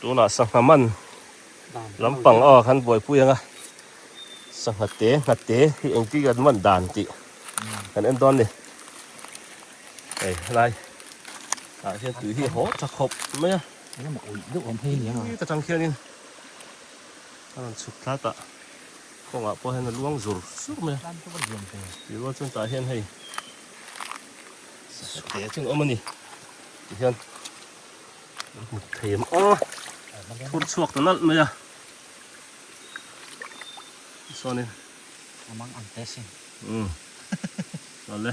Tunah sangha man lampang aw khan buaipui anga sangha te nghate hi engtin nge an man dan tih kan en dawn a ni. Hei helai ah hian tui hi a haw tha khawp mai a. Tui ta tang khianin a rawn chhuk thla tah kawngah pawh hian a luang zur zur mai a. Tih rual chuan tah hian hei sangha te chu an awm a ni tihian. Hmu thei em aw thur chhuak ta nalh mai a chuanin a mang ang te sin umm chuan le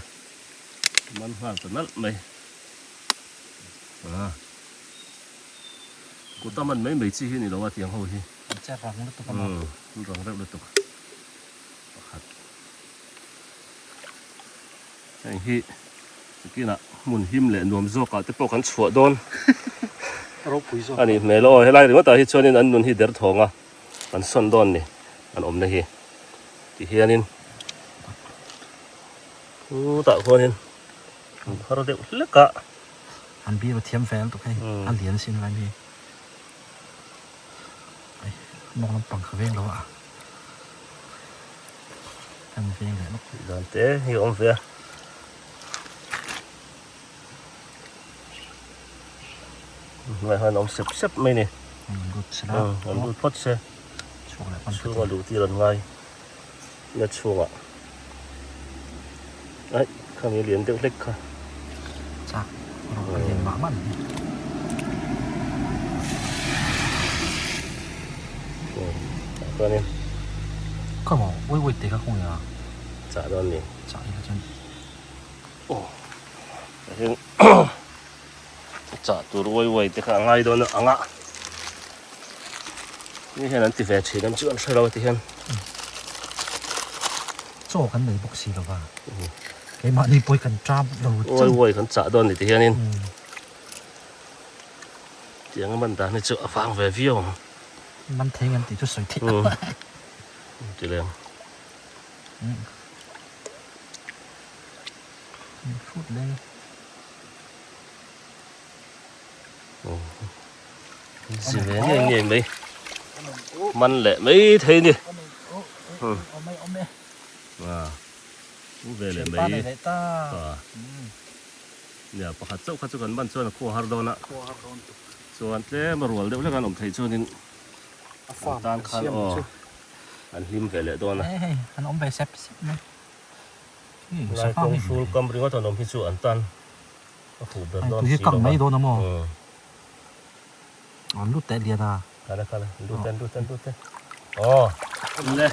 man nghal ta nalh mai a kuta man mai mai chi hi a ni lo a tiang ho hi an che rang lutuk a maw umm rang reuh lutuk pakhat Heng hi chikinah hmun him leh nuam zawkah te pawh kan chhuah dawn a nih hmel aw. Helai ringawtah hi chuanin an nun hi derthawng a kan sawn dawn ni an awmna hi tihianin chutah khuanin an phar deuh hlek a. An biru thiam ve lutuk hei a lian sin lai mi mawng lampang kha veng lo a. Kan veng leh lawk. Dan te hi a awm ve a. Hnuai hian a awm sep sep mai ni. An lut se la. An lut phawt se. Chhung leh pan Chhunga luh tir an ngai. Na chhungah. Ai, khami lian deuh hlek kha. Chak, rawh a lian mah mah ni. Chuanin. Come on, wait wait te kha kawng ya. Chah dawn ni. Chah ila chuan. Oh. Hian chah tur wai wai te kha a ngai dawn ang a. Ni hian an ti ve thin ang chu an hre lo ti hian. Chaw kan nei bawk si lo va. Keimahni pawi kan ṭam lo chang. Wai wai kan chah dawn ni ti hianin. Tiang a man dan hi chu a vang ve viau ang. Man thei ngem tih chu sawi theih lo. Ti leng. Hrut leng. Zi ve ngei ngei mai. Man leh mai thei ni. U ve leh mai. Nia pakhat chauh kha chu kan man chuan a khua har dawn a. Chuan tlem a rual deuh hlek an awm theih chuanin an tan khan aw an hlim ve leh dawn a. Hei an awm ve sep sep mai. Lai kawng hrul kam ringawt an awm hi chu an tan a fuh ber dawn si lo a. Mai dawn a maw? An lut teh lian a. Khala khala lut e lut e lut e. Aw le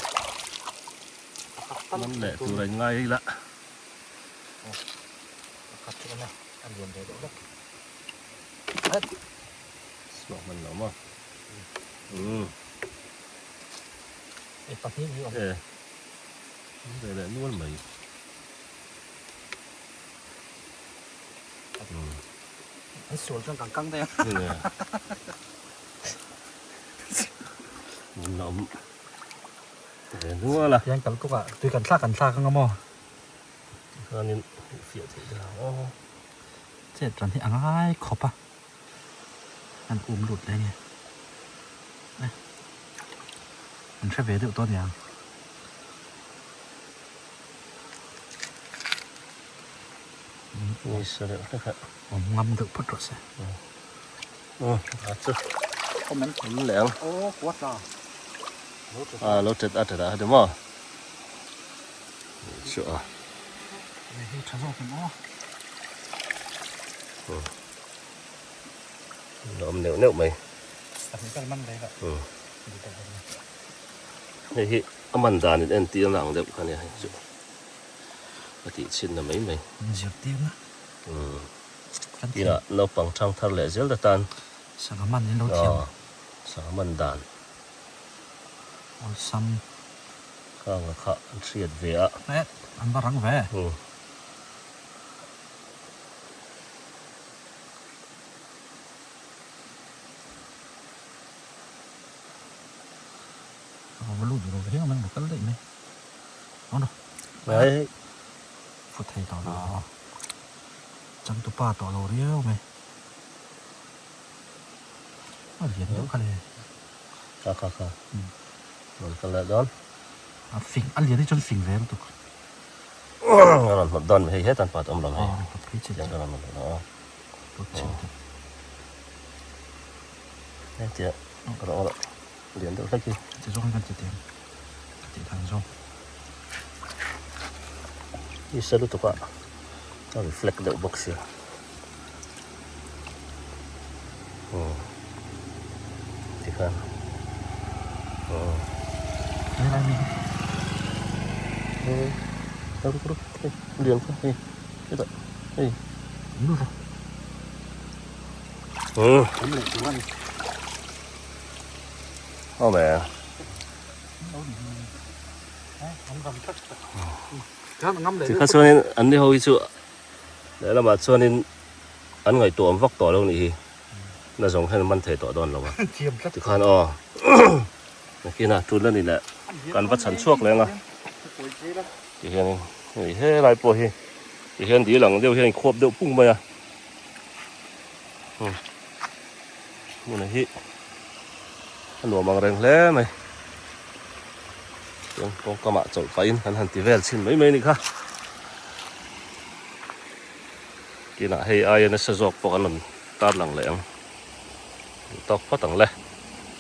man leh tur a inngai ila. Pakhat chu awm e a lian ve deuh hlek. Chhuak hman lo maw? Umm. E pahnih hi awm. E. Ve leh nual mai. Umm. An sual chuan kan kang daih a. Mun la awm ve nual a. Tiang kal kawngah tui kan thlak kan thlak anga maw? Tikhanin fiah theih deuh ang aw. Chet ran hi a ngai khawp a, an um lut leh nge an hre ve deuh tawh aniang. Ni sa deuh hlek a. Awm ngam deuh phawt rawh se. A chu. Awm leh ang. Aw kuat la. A lo tet a tet a heti maw. Chu a. Hei tha zawk em aw. La awm neuh neuh mai. Pahnih vel man ve la. Hei hi a man dan in entir na ang deuh kha nia hei chu. A tih chhin na mai mai. Zirtir na. Tinah naupang thang thar leh zel ta tan. Sangha man in lo thiam. Sangha man dan. Awlsam. Khanga kha an hriat ve a. Eh, an va rang ve. A va lut ro ve hiang mai, kal daih mai. Awm rawh. Mai. Fu thei tawh lo. Changtupa tawh lo riau mai. A lian deuh kha le. Kha kha kha. Rawn kal leh dawn. A fing a lian hi chuan fing ve lutuk. A rawn hmawt dawn hei hetan pat awm lo hei. A rawn hmawt phei che. Tiang ka rawn hmawt dawn a. Hmawt chhin te. Hei tia ka rawn rawh lian deuh hlek hi. Ti zawng hian kan ti teng. Ka tih dan zawng. I sa lutuk a. A reflect deuh bawk sia. Aw tikhan aw aw ruk ruk hei lian kha hei hetah hei aw meh tikha chuanin an ni ho hi chu lehlamah chuanin An ngaihtuah awm vak tawh lo nih hi. Na zawng hian man thei tawh dawn lo a. Tikhan aw nakinah tun a ni leh kan va chhan chhuak leng a. Ti hianin hei helai pawh hi ti hian dil ang deuh hian khuap deuh pung mai a. Hmun hi a nuam ang reng hle mai. Chuan kawngkamah chawlh pahin kan han ti vel chhin mai mai a nih kha. Kinah hei aia nasa zawk pawh kan rawn tarlang leh ang. Duh tawk phawt ang le.